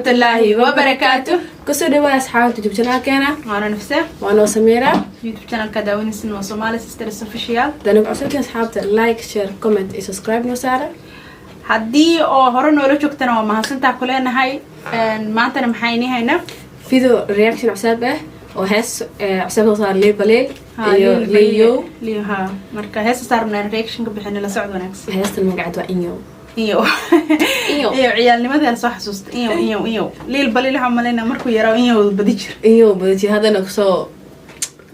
Waraxmatullaahi wabarakaatu. Kusoo dhawaada asxaabta YouTube channelkeena. Waana Nafse. Waa noo Samiira. YouTube channelka daawanaysin waa Somali Sisters Official. Danigu cusubkii asxaabta, like, share, comment iyo subscribe noo saara. Haddii oo hore noola joogtana waa mahadsantaa ku leenahay. Maantana maxaa inii haynaa? Video reaction cusub ah oo hees cusub soo saar Lil Baliil iyo Leo. Leo, ha. Marka heesta saarna reaction ka bixin, la socod wanaagsan. Heestan magaceed waa Inyo. Iyo. Inyo. Iyo ciyaalnimadii la soo xasuusta. Iyo iyo iyo Lil Baliil waxaan malaynaa markuu yaraa iyo badi jir. Inyo badaji haddana kusoo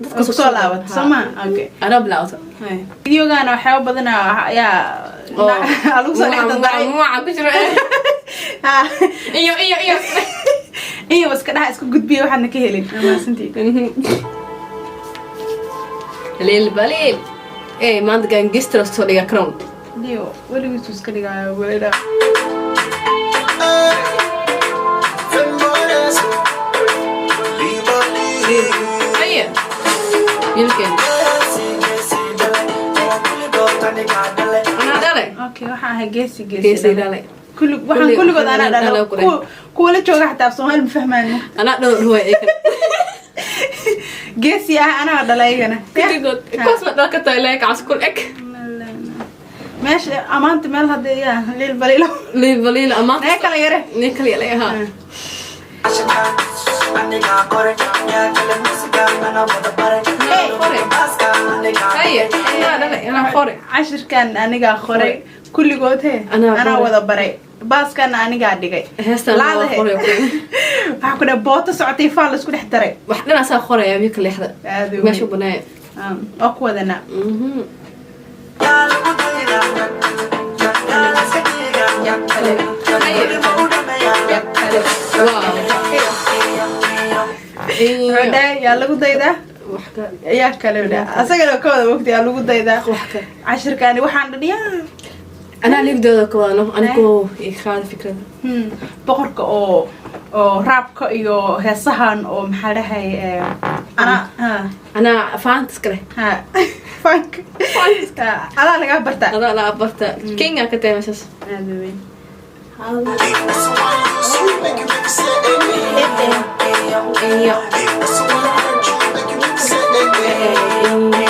dadka kusoo laabat soo ma? Okay. Anaa bilaawta. Videogana waxyaaba badan ayaa lagu soo dhex dardaray. Muwaca ku jiro. Ha. Iyo iyo iyo. Iyo iska dhaha, isku gudbiya waxaadna ka helin. Waa mahadsantihiin. Lil Baliil maanta gangster soo dhiga crown. Leo weligiisu iska dhigaayo welida. Aye, wiilkeen anaa dhalay. Okay, waxaan ahay geesi. Geesi. Geesi. Dhalay. Kulli waxaan kulligood anaa dhalo. Dhalay ku dheh. Kuwa la jooga xataa Soomaali ma fahmaan. Anaa dhalo ruway iyakan. Geesi ah anaa dhala iyagana. Kulligood kuwaas ma dhal ka tahay leeka cas kul eg. Meesha amaanta meel hadda yaa Lil Baliilo. Lil Baliil amaanta. Nee kala yare. Nin kala yare ha. Qore haye, anaa dhalay, anaa qore. Cashirkan anigaa qoray kulligood he. Anaa anaa qoray. Wada baray, baaskana anigaa dhigay. Heestan waa Laadahe. qoray. Waxaa ku dhahay booto socotay faal la isku dhex daray. Wax dhanaasaa qoraya wiilka leexda. Aad u meesha weyn. U banaaya. Waa ku wadanaa. Wow. Wuxuu dhahay yaa lagu daydaa? Wax ka yaa kale dhahay asagana ka wada mogta yaa lagu daydaa? Wax ka cashirkaani waxaan dhan yaa. Anaa ligdooda ka wadano anigu qaada fikrada. Boqorka oo raabka iyo heesahan oo maxaa dhahay anaa ha. Anaa faanta iska leh. Ha, fanka. Ha, adaa lagaa bartaa. Adaa laa barta, kenya ka tahay meeshaas. Aad u weyn. Iyo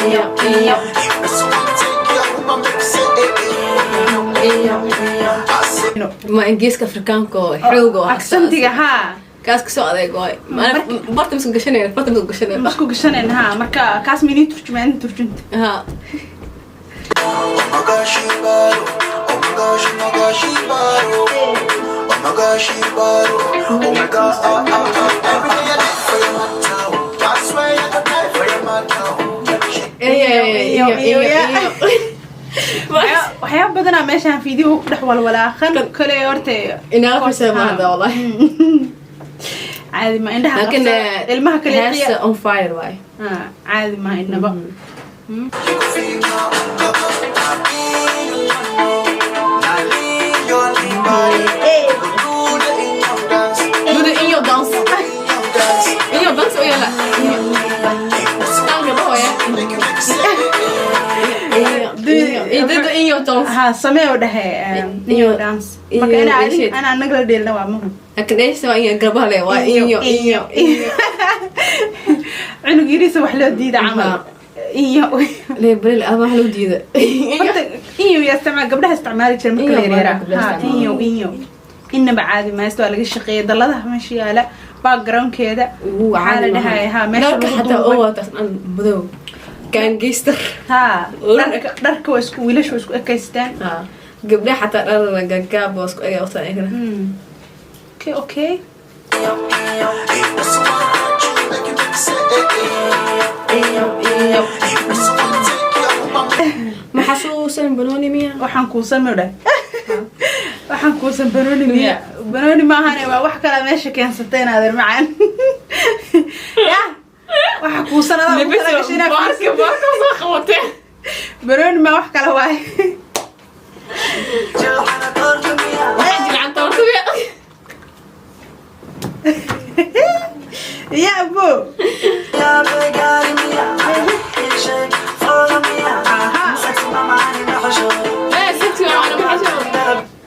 iyo iyo iyo ma Ingiriiska Afrikaanka oo xoog oo Accentiga ha. Kaas kasoo adeeg waay. Barta misku gashanayna, barta misku gashanayna. Isku gashanayna ha. Marka kaas minii turjumaa in turjunta. Ha. Iyo iyo iyo iyo. Waxyaaba badanaa meeshaan fiidiyuhu ku dhex walwalaaqan kale horta. Inaga xisaab ma hadda wallahi. Caadi ma indhaha laakiin qabsada, ilmaha kale. Heesta on fire waay. Ha, caadi ma indhaba. Do the in your dance, in your dance oo yala tanka dhahoya iyo do the in your dance. Ha, samee oo dhahe Iyo- iyo dance. Marka iyo inaa shit. anaa nagala dheelna waa muhim. Laakiin heesta waa in garbaha le waa iyo iyo iyo. Cunug yariisa wax loo diida camal iyo. Lee Baliil ama wax loo diida. Horta iyo yaa isticmaal, gabdhaha isticmaali jira marka la Iyo yaryara. gabdhaha Ha. isticmaala. Iyo iyo inaba caadi mahaysto, waa laga shaqeeyay dalladaha meesha yaala backgroundkeeda. Waxaa la dhahay ha meesha dharka lagu xataa oo duubay. wataas dhan madow gangster. Ha, dharka waa isku, wiilasha waa isku ekaystaan. Ha, gabdhaha xataa dharna gagaab oo isku eg wataan iyagana. Okay. Iyo ma xasuusan banooni miya? Waxaan kuusan ma dhahay, waxaan kuusan banooni miya? Banooni maahane, waa wax kala meesha keensatay inaadeer macaan ya waxa kuusan adaa ugu talagashay inaad baarka baarka soo qabatee. Banooni maa, wax kale waaye. Waxaa jilcan toorta miya? Ya abo. Aha. Ee sexy waa ana maxaa.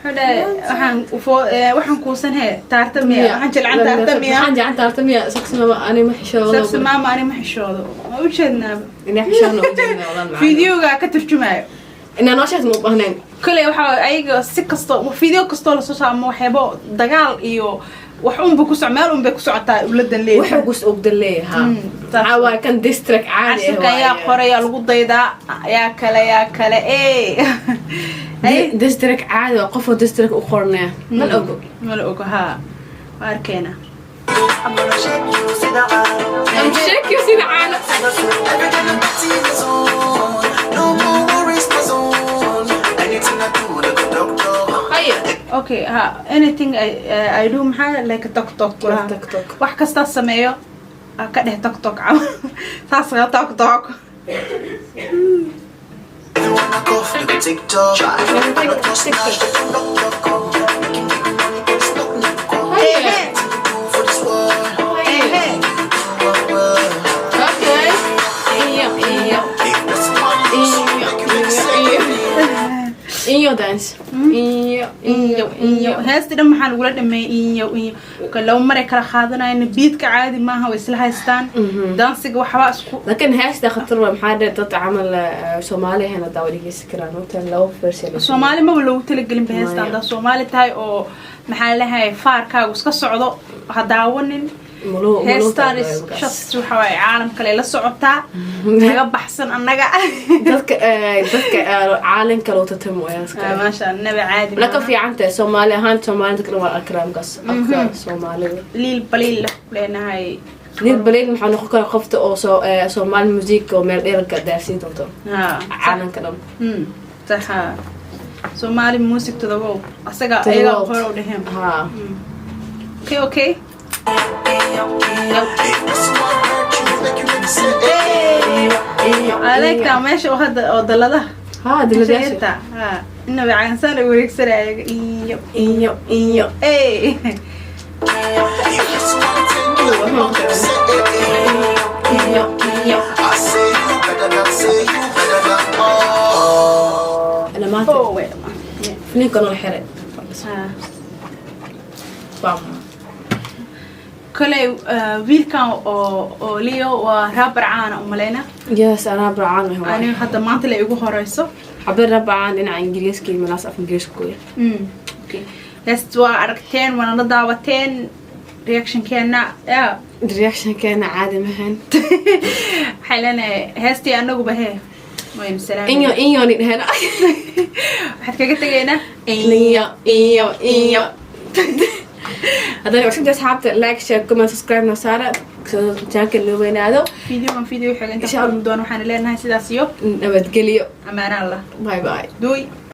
Wuxuu Wuxuu dhahay, waxaan kuusan hee taarta miya, waxaan jilcan taarta miya. Waxaan jecel taarta miya. Sexy mama ani ma xishoodo. Sexy mama ani ma xishoodo, waa ujeednaaba. Inaa xishoodna u jeednaa, walaal macaan. Videoga ka turjumayo. Inaa noo sheegto ma u baahnayn. Koley waxa ayaga si kasto video kastoo lasoo saaro ama waxyaabo dagaal iyo wax unba ku soc, meel unbay ku socotaa uladan leeyahay. Wuxuu kus ogdan leeyahay. Saas. Maxaa waaye kan diss track caadi ah. Cashirka ayaa qoray, yaa lagu daydaa, yaa kale, yaa kale ee. Diss track caadi waa qofoo diss track u qornaya mal ogo. Mala ogo, haa, waa arkeena. I'm gonna shake you, see the eye. I'm shake you sida caano. Every time I'm in the zone. No more worries, my zone. Anything I do, like a doctor. Haye. Okay, ha, anything I do maxaa like tok tok kulaha. Tok tok. Wax kastaa sameeyo ha ka dheh tok tok camal, saas ka tok tok. If you wanna cough, you go TikTok. I'm not just nash, the knock knock. Making big money, but it's knock knock. Haye. Anything you do for this world, Haye. do one world. Okay, iyo iyo. If that's money, so make you make iyo it. Iyo dance iyo iyo. Iyo iyo. Heesti dhan maxaa lagula dhameeyay? Iyo iyo ka laba maray kala qaadanayna, beatka caadi maaha, way isla haystaan, dansiga waxbaa isku. Laakiin heesta khatar waa, maxaa dhe dad camal Soomaali ahayna daawa dhegeysan karaan ogtahay, laba version. Soomaali maba loogu talagelin ba heesta. Maya. Haddaa Soomaali tahay oo maxaa lahay faarkaagu iska socdo, ha daawanin heestaan. Is just waxa waaye caalam kale la socotaa, naga baxsan annaga. Dadka caalamka loo tartamo ayaa iska. Maasha Allah, naba caadi laka maaha. Fiican tahay Soomaali ahaan, Soomaalida kale waa arki markaas afka Soomaalida. Liil Baliil leenahay. Liil Baliil maxaa noqon kara qofta oo soo Soomaali music oo meel dheer gaarsiin doonto caalamka dhan. Sax, ha. Somali music to the world asaga. To the ayaga world. hore u dheheen. Ha. Okay. If that's one hurt you, make you make it. I like that meesha oo hadda oo daladaha. Ha, diladaasha. Meesha ha inaba caansaan ay wareegsanaya iyo iyo iyo. Hey. If that's one thing you make you say. Iyo iyo. I say you better than, say you better than all. Dhamaatay. Oh, wait. Filimkan oo xiray. Ha. Bam. Koley wiilkan oo Leo waa rapper caana umaleyna. Yes, anaa bracaan ah. Aniga hadda maanta la igu horeyso. Xabir rabacaan dhinaca Ingiriiska iyo malaas af Ingiriiska kuya. Okay, heest waa aragteen, waana la daawateen reactionkeena ya. Reactionkeena caadi mahan. Waxay leenahay heestii anaguba hee waynu salaamay. Inyo inyo ni dheheen. Waxaad kaga tegaynaa. Iyo iyo iyo. Haddana cusubta asxaabta, like, share, comment, subscribe na saara channelka loo weynaado. Videogan video xiga inta Insha Allah. kulmi doon, waxaan leenahay sidaas iyo nabadgelyo. Amaana Allah. Bye bye. Duy.